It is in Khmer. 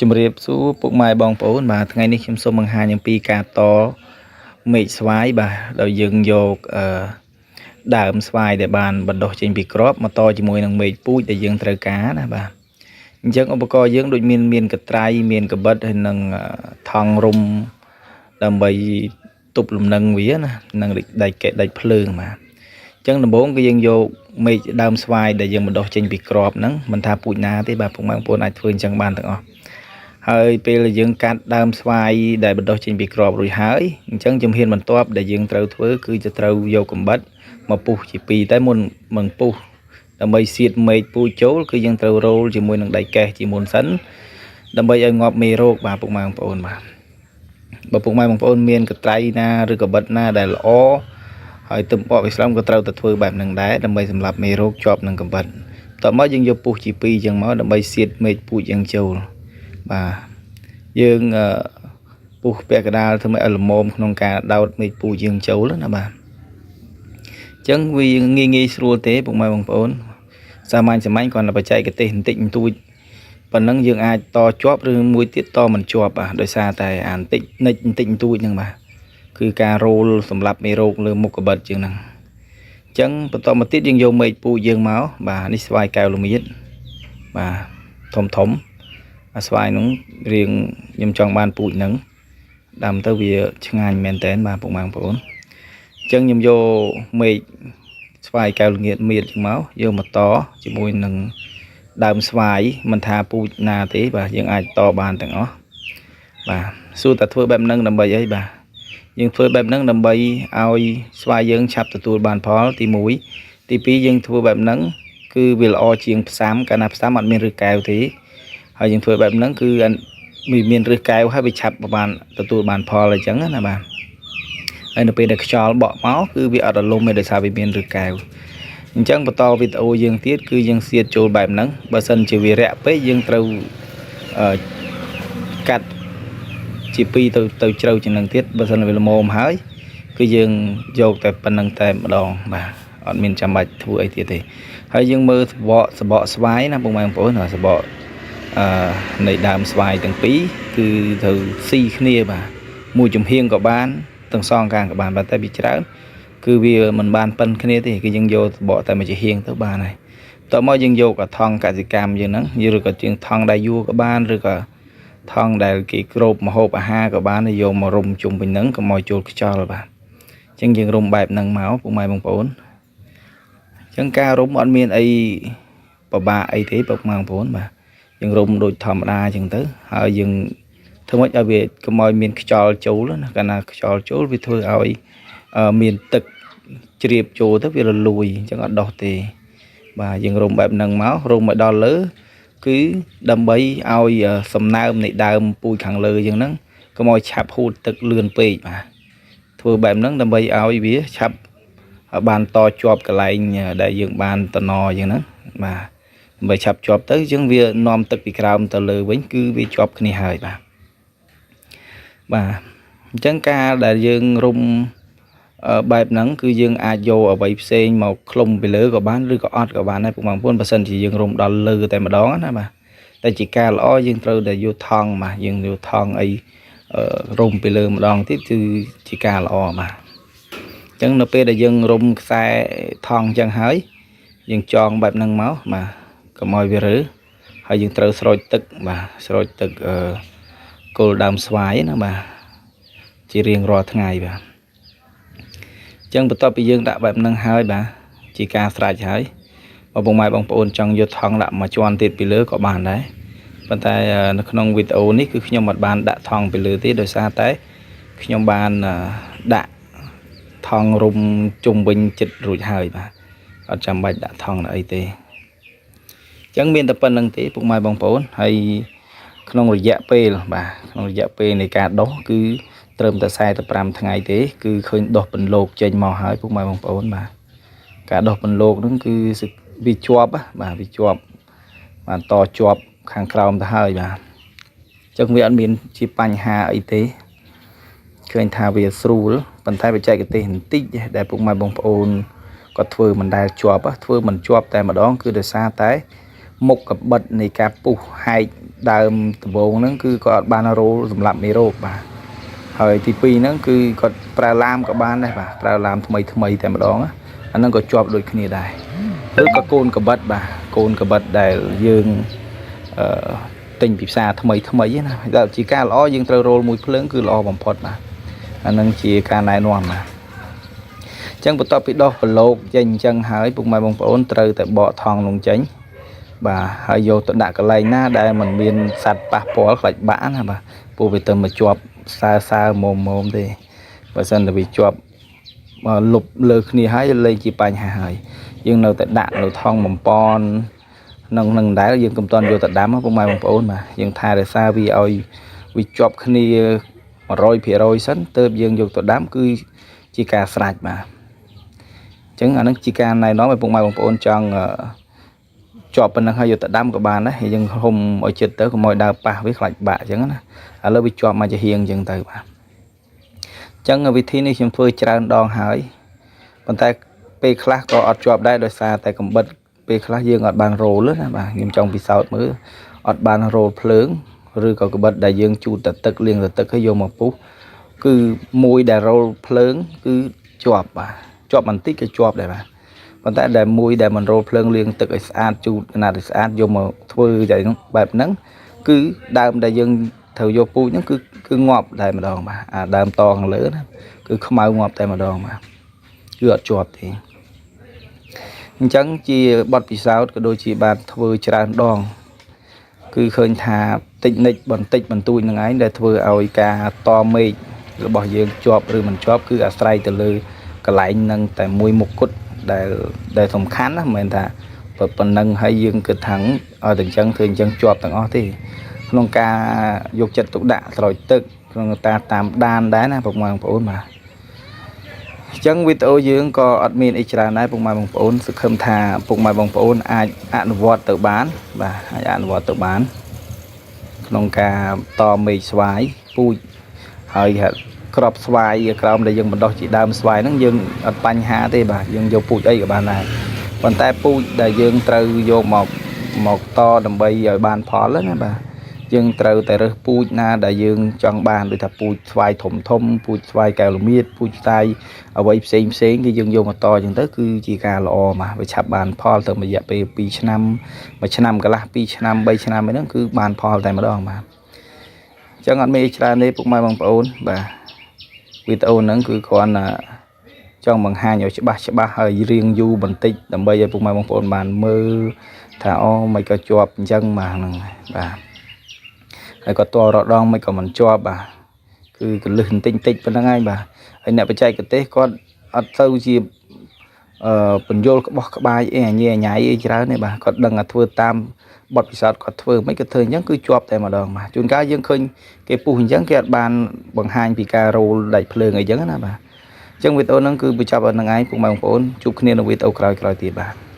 ជំរាបសួរពុកម៉ែបងប្អូនបាទថ្ងៃនេះខ្ញុំសូមបង្ហាញអំពីការតមែកស្វាយបាទដោយយើងយកអឺដើមស្វាយដែលបានបណ្ដុះចេញពីគ្រាប់មកតជាមួយនឹងមែកពូជដែលយើងត្រូវការណាបាទអញ្ចឹងឧបករណ៍យើងដូចមានមានកត្រៃមានកបិតហើយនឹងថង់រុំដើម្បីទប់លំនឹងវាណានិងដែកកែដែកភ្លើងបាទអញ្ចឹងដំបូងគឺយើងយកមែកដើមស្វាយដែលយើងបណ្ដុះចេញពីគ្រាប់ហ្នឹងមិនថាពូជណាទេបាទពុកម៉ែបងប្អូនអាចធ្វើអញ្ចឹងបានទាំងអស់ ហើយពេលដែលយើងកាត់ដើមស្វាយដែលបណ្ដុះចេញពីគ្រាប់រួចហើយអញ្ចឹងជំហានបន្ទាប់ដែលយើងត្រូវធ្វើគឺจะត្រូវយកកំបិតមកពុះជាពីរតែមុនមិនពុះដើម្បីសៀតមែកពូជចូលគឺយើងត្រូវរោលជាមួយនឹងដែកកេះជាមុនសិនដើម្បីឲ្យងាប់មេរោគបាទពុកម៉ែបងប្អូនបាទបើពុកម៉ែបងប្អូនមានកត្រៃណាឬកបិតណាដែលល្អហើយទំបកវាស្លំក៏ត្រូវតែធ្វើបែបហ្នឹងដែរដើម្បីសម្លាប់មេរោគជាប់នឹងកំបិតបន្ទាប់មកយើងយកពុះជាពីរអញ្ចឹងមកដើម្បីសៀតមែកពូជយើងចូលបាទយើងអឺពុះពាក់កណ្ដាលធ្វើឲ្យល្មមក្នុងការដោតមែកពូជយើងចូលណាបាទអញ្ចឹងវាងាយងាយស្រួលទេពុកម៉ែបងប្អូនសាមញ្ញសាមញ្ញគ្រាន់តែបច្ចេកទេសបន្តិចបន្តួចប៉ុណ្ណឹងយើងអាចតជាប់ឬមួយទៀតតមិនជាប់បាទដោយសារតែអាបន្តិចនិចបន្តិចបន្តួចហ្នឹងបាទគឺការរោលសម្រាប់មេរោគលើមុខកបិតជាងហ្នឹងអញ្ចឹងបន្តមកទៀតយើងយកមែកពូជយើងមកបាទនេះស្វាយកែវល្មៀតបាទធំធំអាស្វាយនោះរៀងខ្ញុំចង់បានពូជហ្នឹងដាំទៅវាឆ្ងាញ់មែនតើបាទពុកម៉ែបងប្អូនអញ្ចឹងខ្ញុំយកមែកស្វាយកែវល្ងាតមៀតមកយកមកតជាមួយនឹងដើមស្វាយមិនថាពូជណាទេបាទយើងអាចតបានទាំងអស់បាទសួរតែធ្វើបែបហ្នឹងដើម្បីអីបាទយើងធ្វើបែបហ្នឹងដើម្បីឲ្យស្វាយយើងឆាប់ទទួលបានផលទី1ទី2យើងធ្វើបែបហ្នឹងគឺវាល្អជាងផ្សាំកាលណាផ្សាំអត់មានឫសកែវទេហើយយើងធ្វើបែបហ្នឹងគឺវាមានឫសកែវហើយវាឆាប់បានទទួលបានផលអញ្ចឹងណាបាទហើយនៅពេលដែលខ្យល់បក់មកគឺវាអត់រលំទេដោយសារវាមានឫសកែវអញ្ចឹងបន្តវីដេអូយើងទៀតគឺយើងសៀតចូលបែបហ្នឹងបើសិនជាវារាក់ពេកយើងត្រូវអឺកាត់ជា2ទៅទៅជ្រៅជាងនឹងទៀតបើសិនវាល្មមហើយគឺយើងយកតែប៉ុណ្្នឹងតែម្ដងបាទអត់មានចាំបាច់ធ្វើអីទៀតទេហើយយើងមើលសបកសបកស្វាយណាពុកម៉ែបងប្អូនសបកអឺនៃដើមស្វាយទាំងពីរគឺត្រូវស៊ីគ្នាបាទមួយចំហៀងក៏បានទាំងសងខាងក៏បានប៉ុន្តែវាច្រើនគឺវាមិនបានប៉ិនគ្នាទេគឺយើងយកសបកតែមួយចំហៀងទៅបានហើយតមកយើងយកកថង់កសិកម្មយើងហ្នឹងឬក៏ជាងថង់ដែលយួរក៏បានឬក៏ថង់ដែលគេគ្របម្ហូបអាហារក៏បានយកមករុំជុំវិញហ្នឹងកុំឲ្យចូលខ្យល់បាទអញ្ចឹងយើងរុំបែបហ្នឹងមកពុកម៉ែបងប្អូនអញ្ចឹងការរុំអត់មានអីពិបាកអីទេពុកម៉ែបងប្អូនបាទយើងរុំដូចធម្មតាអញ្ចឹងទៅហើយយើងធ្វើម៉េចឲ្យវាកុំឲ្យមានខ្យល់ចូលណាកាលណាខ្យល់ចូលវាធ្វើឲ្យមានទឹកជ្រាបចូលទៅវារលួយអញ្ចឹងអត់ដោះទេបាទយើងរុំបែបហ្នឹងមករុំឲ្យដល់លើគឺដើម្បីឲ្យសំណើមនៃដើមពូជខាងលើអញ្ចឹងហ្នឹងកុំឲ្យឆាប់ហួតទឹកលឿនពេកបាទធ្វើបែបហ្នឹងដើម្បីឲ្យវាឆាប់បានតជាប់កន្លែងដែលយើងបានតំណអញ្ចឹងហ្នឹងបាទដើម្បីឆាប់ជាប់ទៅអញ្ចឹងវានាំទឹកពីក្រោមទៅលើវិញគឺវាជាប់គ្នាហើយបាទបាទអញ្ចឹងការដែលយើងរុំបែបហ្នឹងគឺយើងអាចយកអ្វីផ្សេងមកឃ្លុំពីលើក៏បានឬក៏អត់ក៏បានដែរពុកម៉ែបងប្អូនបើសិនជាយើងរុំដល់លើតែម្ដងណាបាទតែជាការល្អយើងត្រូវតែយកថង់បាទយើងយកថង់អីរុំពីលើម្ដងទៀតគឺជាការល្អបាទអញ្ចឹងនៅពេលដែលយើងរុំខ្សែថង់អញ្ចឹងហើយយើងចងបែបហ្នឹងមកបាទកុំឲ្យវារើហើយយើងត្រូវស្រោចទឹកបាទស្រោចទឹកអឺគល់ដើមស្វាយណាបាទជារៀងរាល់ថ្ងៃបាទអញ្ចឹងបន្ទាប់ពីយើងដាក់បែបហ្នឹងហើយបាទជាការស្រេចហើយបើពុកម៉ែបងប្អូនចង់យកថង់ដាក់មួយជាន់ទៀតពីលើក៏បានដែរប៉ុន្តែនៅក្នុងវីដេអូនេះគឺខ្ញុំអត់បានដាក់ថង់ពីលើទេដោយសារតែខ្ញុំបានដាក់ថង់រុំជុំវិញចិត្តរួចហើយបាទអត់ចាំបាច់ដាក់ថង់អីទេអញ្ចឹងមានតែប៉ុណ្្នឹងទេពុកម៉ែបងប្អូនហើយក្នុងរយៈពេលបាទក្នុងរយៈពេលនៃការដុះគឺត្រឹមតែ45ថ្ងៃទេគឺឃើញដុះពន្លកចេញមកហើយពុកម៉ែបងប្អូនបាទការដុះពន្លកហ្នឹងគឺវាជាប់បាទវាជាប់បានតជាប់ខាងក្រោមទៅហើយបាទអញ្ចឹងវាអត់មានជាបញ្ហាអីទេឃើញថាវាស្រួលប៉ុន្តែបច្ចេកទេសបន្តិចដែលពុកម៉ែបងប្អូនគាត់ធ្វើមិនដែលជាប់ធ្វើមិនជាប់តែម្ដងគឺដោយសារតែ មុខកបិតនៃការពុះហែកដើមដំបូងហ្នឹងគឺគាត់អត់បានរោលសម្រាប់មេរោគបាទហើយទី2ហ្នឹងគឺគាត់ប្រើឡាមក៏បានដែរបាទប្រើឡាមថ្មីថ្មីតែម្ដងអាហ្នឹងក៏ជាប់ដូចគ្នាដែរឬក៏កូនកបិតបាទកូនកបិតដែលយើងអឺទិញពីផ្សារថ្មីថ្មីណាដែលជាការល្អយើងត្រូវរោលមួយភ្លើងគឺល្អបំផុតបាទអាហ្នឹងជាការណែនាំបាទអញ្ចឹងបន្ទាប់ពីដោះប្រឡូកចេញអញ្ចឹងហើយពុកម៉ែបងប្អូនត្រូវតែបកថងនោះចេញបាទហើយយកទៅដាក់កន្លែងណាដែលมันមានសត្វប៉ះពាល់ខ្លាចបាក់ណាបាទព្រោះវាទៅមកជាប់សើសើមុំមុំទេបើសិនតែវាជាប់លុបលើគ្នាហើយលែងជាបញ្ហាហើយយើងនៅតែដាក់នៅថងបំពន់នឹងនឹងដែរយើងកុំតន់យកទៅដាំពុកម៉ែបងប្អូនបាទយើងថែរក្សាវាឲ្យវាជាប់គ្នា100%សិនទើបយើងយកទៅដាំគឺជាការស្រេចបាទអញ្ចឹងអានឹងជាការណែនាំឲ្យពុកម៉ែបងប្អូនចង់ជាប់ប៉ុណ្ណឹងហើយយកទៅដាំក៏បានដែរយើងហុំឲ្យចិត្តទៅកុំឲ្យដើរប៉ះវាខ្លាចបាក់អញ្ចឹងណាឥឡូវវាជាប់មកជាហៀងអញ្ចឹងទៅបាទអញ្ចឹងវិធីនេះខ្ញុំធ្វើច្រើនដងហើយប៉ុន្តែពេលខ្លះក៏អត់ជាប់ដែរដោយសារតែកំបិតពេលខ្លះយើងអត់បានរោលណាបាទខ្ញុំចង់ពិសោធន៍មើលអត់បានរោលភ្លើងឬក៏កបិតដែលយើងជូតតែទឹកលាងតែទឹកហើយយកមកពុះគឺមួយដែលរោលភ្លើងគឺជាប់បាទជាប់បន្តិចក៏ជាប់ដែរបាទប៉ុន្តែដែលមួយដែលមិនរោលភ្លើងលាងទឹកឲ្យស្អាតជូតកណាត់ឲ្យស្អាតយកមកធ្វើតែបែបហ្នឹងគឺដើមដែលយើងត្រូវយកពូជហ្នឹងគឺគឺងាប់តែម្ដងបាទអាដើមតខាងលើណាគឺខ្មៅងាប់តែម្ដងបាទគឺអត់ជាប់ទេអញ្ចឹងជាបទពិសោធន៍ក៏ដូចជាបានធ្វើច្រើនដងគឺឃើញថាតិចនិចបន្តិចបន្តួចនឹងឯងដែលធ្វើឲ្យការតមេឃរបស់យើងជាប់ឬមិនជាប់គឺអាស្រ័យទៅលើកន្លែងនឹងតែមួយមុខគត់ដែលដែលសំខាន់ណាមិនមែនថាប៉ុណ្ណឹងហើយយើងគិតថាឲ្យតែអញ្ចឹងធ្វើអញ្ចឹងជាប់ទាំងអស់ទេក្នុងការយកចិត្តទុកដាក់ស្រោចទឹកក្នុងការតាមដានដែរណាពុកម៉ែបងប្អូនបាទអញ្ចឹងវីដេអូយើងក៏អត់មានអីច្រើនដែរពុកម៉ែបងប្អូនសង្ឃឹមថាពុកម៉ែបងប្អូនអាចអនុវត្តទៅបានបាទអាចអនុវត្តទៅបានក្នុងការតមេឃស្វាយពូជហើយក្របស្វាយក្រោមដែលយើងបណ្ដោះជាដើមស្វាយហ្នឹងយើងអត់បញ្ហាទេបាទយើងយកពូជអីក៏បានដែរប៉ុន្តែពូជដែលយើងត្រូវយកមកមកតដើម្បីឲ្យបានផលណាបាទយើងត្រូវតែរើសពូជណាដែលយើងចង់បានដូចថាពូជស្វាយធំធំពូជស្វាយកែវល្មៀតពូជស្វាយអ្វីផ្សេងផ្សេងគឺយើងយកមកតអញ្ចឹងទៅគឺជាការល្អបាទវាឆាប់បានផលទៅរយៈពេល2ឆ្នាំ1ឆ្នាំកន្លះ2ឆ្នាំ3ឆ្នាំអីហ្នឹងគឺបានផលតែម្ដងបាទអញ្ចឹងអត់មានអីច្រើនទេពុកម៉ែបងប្អូនបាទវីដេអូហ្នឹងគឺគ្រាន់តែចង់បង្ហាញឲ្យច្បាស់ច្បាស់ហើយរៀងយូរបន្តិចដើម្បីឲ្យពុកម៉ែបងប្អូនបានមើលថាអូមិនក៏ជាប់អញ្ចឹងបាទហ្នឹងបាទហើយក៏តរដងមិនក៏មិនជាប់បាទគឺកលឹះបន្តិចបន្តិចប៉ុណ្្នឹងហើយបាទហើយអ្នកបច្ចេកទេសគាត់អត់ទៅជាអឺបញ្យលក្បោះក្បាយអីអញញ៉ៃអីច្រើនទេបាទគាត់ដឹងថាធ្វើតាមបទពិសោធន៍គាត់ធ្វើមិនក៏ធ្វើអញ្ចឹងគឺជាប់តែម្ដងបាទជួនកាលយើងឃើញគេពុះអញ្ចឹងគេអត់បានបង្ហាញពីការរោលដាច់ភ្លើងអីចឹងណាបាទអញ្ចឹងវីដេអូហ្នឹងគឺបញ្ចប់ដល់នឹងឯងពុកម៉ែបងប្អូនជួបគ្នានៅវីដេអូក្រោយៗទៀតបាទ។